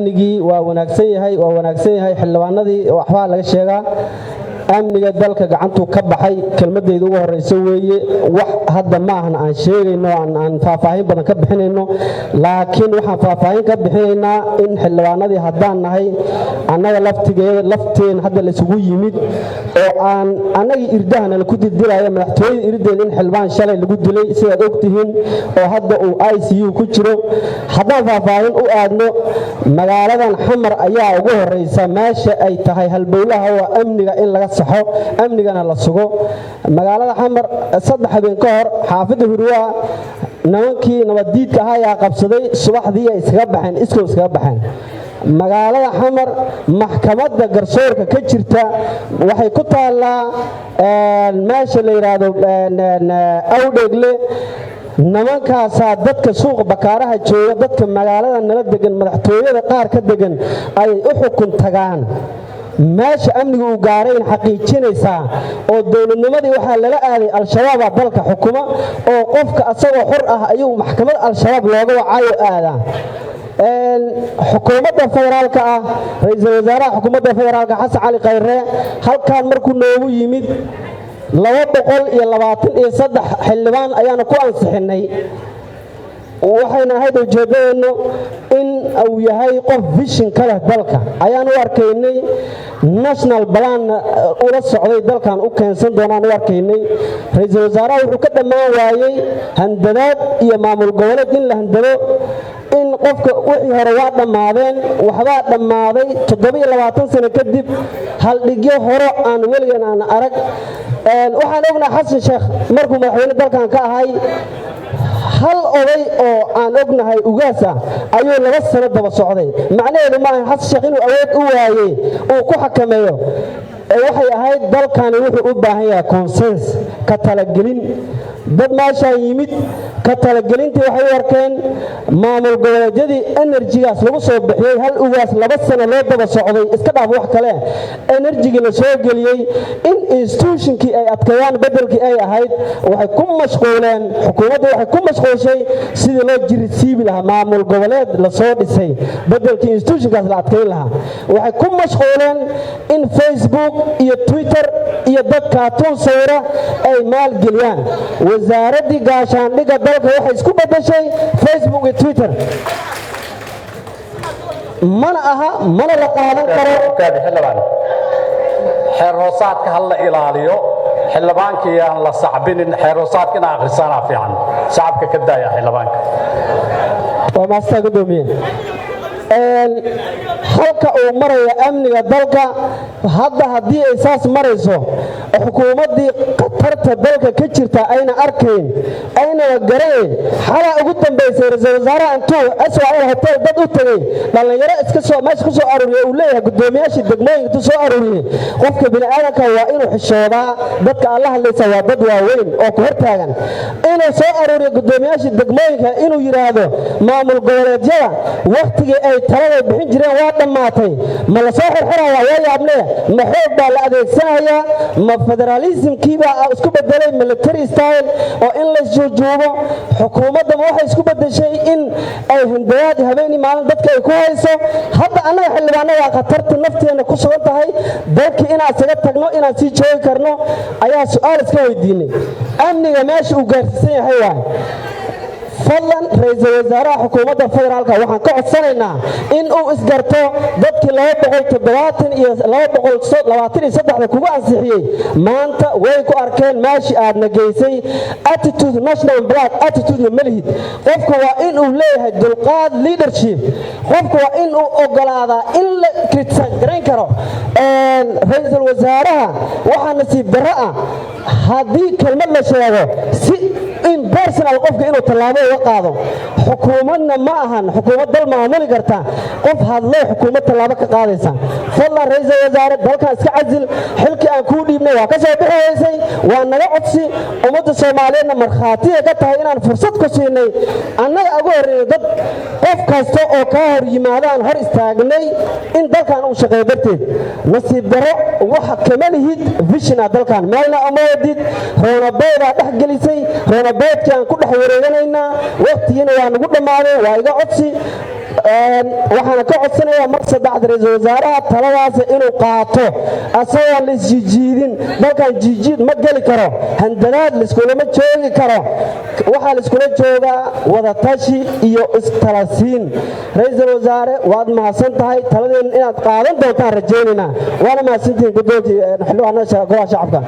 Amnigii waa wanaagsan yahay, waa wanaagsan yahay. Xildhibaanadii waxbaa laga sheegaa. Amniga dalka gacantuu ka baxay. Kelmadayda ugu horeysa weeye. Wax hadda ma ahan aan sheegayno, aan faahfaahin badan ka bixinayno, laakiin waxaan faahfaahin ka bixinaynaa in xildhibaanadii haddaan nahay, annaga laftigeeda lafteen hadda laysugu yimid oo aan annagii irdahana laku dildilaayo madaxtooyada irdeen, in xildhibaan shalay lagu dilay, sidaad ogtihiin, oo hadda uu ICU ku jiro. Haddaan faahfaahin u aadno, magaaladan Xamar ayaa ugu horeysa meesha ay tahay halbowlaha oo amniga in laga saxo, amnigana la sugo. Magaalada Xamar 3 habeen ka hor xaafadda Hurwaa nimankii nabaddiidka ahaa ayaa qabsaday. Subaxdii ay iskaga baxeen, iskow iskaga baxeen. Magaalada Xamar maxkamadda garsoorka ka jirta waxay ku taallaa meesha la yidhaahdo Awdheegle. Nimankaasaa dadka suuqa Bakaaraha jooga, dadka magaalada nala degan, madaxtooyada qaar ka degan ayay u xukun tagaan. Meesha amniga uu gaarayn xaqiijinaysaa oo dowladnimadii waxaa lala aaday Al-Shabaabaa dalka xukuma, oo qofka asagoo xor ah ayuu maxkamad Al-Shabaab looga wacayo aadaa. Xukuumadda federaalka ah, ra-iisul wasaaraha xukuumadda federaalka Xasan Cali Khayre halkan markuu noogu yimid, 223 xildhibaan ayaanu ku ansixinnay. Waxayna ahayd ujeeddadeennu in uu yahay qof vision ka leh dalka ayaan u arkaynay, national plan ula socday, dalkan u keensan doonaan u arkaynay. Ra-iisul wasaaraha wuxuu ka dhammaan waayey handadaad iyo maamul goboleed in la handado, in qofka wixii hore waa dhammaadeen, waxbaa dhammaaday. 27 sano kadib haldhigyo hore aan weligan aan arag. Waxaan ognahay Xasan Sheekh markuu madaxweyne dalkan ka ahay, hal oday oo aan ognahay ugaas ah ayuu 2 sano daba socday. Macnaheedu maaha Xasan Sheekh inuu awood u waayey uu ku xakameeyo. Waxay ahayd dalkani wuxuu u baahan yahay consensus, ka talagelin. Dad meeshaan yimid ka talagelintii waxay u arkeen maamul goboleedyadii energy-gaas lagu soo bixiyey, hal ugaas 2 sano loo daba socday, iska dhaaf wax kale, energy-gii la soo geliyey in institution-kii ay adkeeyaan beddelkii ay ahayd, waxay ku mashquuleen, xukuumaddu waxay ku mashquulshay sidii loo jirisiibi lahaa maamul goboleed lasoo dhisay, beddelkii institution-kaas la adkeyn lahaa. Waxay ku mashquuleen in Facebook iyo Twitter iyo dad kaatuun sawira ay maalgeliyaan. Wasaaraddii gaashaandhigga dalka waxay isku beddeshay Facebook iyo Twitter. Mana aha, mana la qaadan karo. Xildhibaan, xeer hoosaadka ha la ilaaliyo. Xildhibaankii aan la sacbinin. Xeer hoosaadka inaa akhrisaanaa fiican. Shacabka ka daaya xildhibaanka. Waa maastaa, gudoomiye. Halka uu maraya amniga dalka hadda, haddii ay saas marayso, xukuumaddii khatarta dalka ka jirta ayna arkayn, aynaba garanayn. Xalaa ugu dambaysay ra-iisul wasaaraha intuu SYL hotel dad u tegey, dhallinyaro iska soo meesha ku soo aruuriyey, uu leeyahay guddoomiyaashii degmooyinka intuu soo aruuriyey. Qofka bini aadamka waa inuu xishoodaa. Dadka aad la hadlaysa waa dad waaweyn oo ku hortaagan. Inuu soo aruuriyo guddoomiyaashii degmooyinka, inuu yidhaahdo maamul goboleedyada wakhtigii ay talada bixin jireen waa dhammaatay. Ma la soo xirxiraya? Waa yaabne. Ma xoog baa la adeegsanayaa? Ma federalism-kiibaa isku bedelay military style oo in laysjuujuubo? Xukuumadda ma waxay isku bedeshay in ay handadaad habeenii maalin dadka ay ku hayso? Hadda annaga xildhibaanada khatarta nafteenna ku sugan tahay, dalkii inaan isaga tagno, inaan sii joogi karno ayaa su-aal iska weydiinay. Amniga meesha uu gaarsiisan yahay waay. Fadlan, ra-iisul wasaaraha xukuumadda federaalka waxaan ka codsanaynaa in uu isgarto. Dadkii 270 iyo 223-da kugu ansixiyey maanta way ku arkeen meeshii aadna geysay. Attitude, national blood attitude-na ma lihid. Qofku waa in uu leeyahay dulqaad, leadership. Qofku waa in uu ogolaadaa in la criticize garayn karo. Ra-iisul wasaaraha waxaa nasiib darro ah haddii kelmad la sheego, si in personal qofka inuu tallaabo uga qaado. Xukuumadna ma ahan xukuumad dal maamuli karta qof hadlay xukuumad tallaabo ka qaadaysa. Fadlan, ra-iisul wasaare, dalkan iska casil. Xilkii aan kuu dhiibnay waa ka soo bixi weysay. Waa naga codsi. Ummadda Soomaaliyeedna markhaatiya ka tahay inaan fursad ku siinay, annaga ugu horreeyay dad qof kasta oo kaa hor yimaadaan hor istaagnay in dalkan uu shaqeeyo darteed. Nasiib darro, waxa kama lihid vision-a dalkan, meelna uma wadid. Roundabout-aa dhex gelisay, roundabout-kii aan ku dhex wareeganaynaa. Waqtigiina waa nagu dhammaaday. Waa iga codsi. Waxaana ka codsanayaa mar saddexaad ra-iisul wasaaraha taladaas inuu qaato, asagoon la isjiijiidin. Dalkan jiijiid ma geli karo, handadaad laiskulama joogi karo. Waxaa laiskula joogaa wadatashi iyo istalasiin. Ra-iisul wasaare, waad mahadsan tahay. Taladeen inaad qaadan doontaan rajaynaynaa. Waana mahadsantihiin, guddoonkii, xildhibaanada golaha shacabka.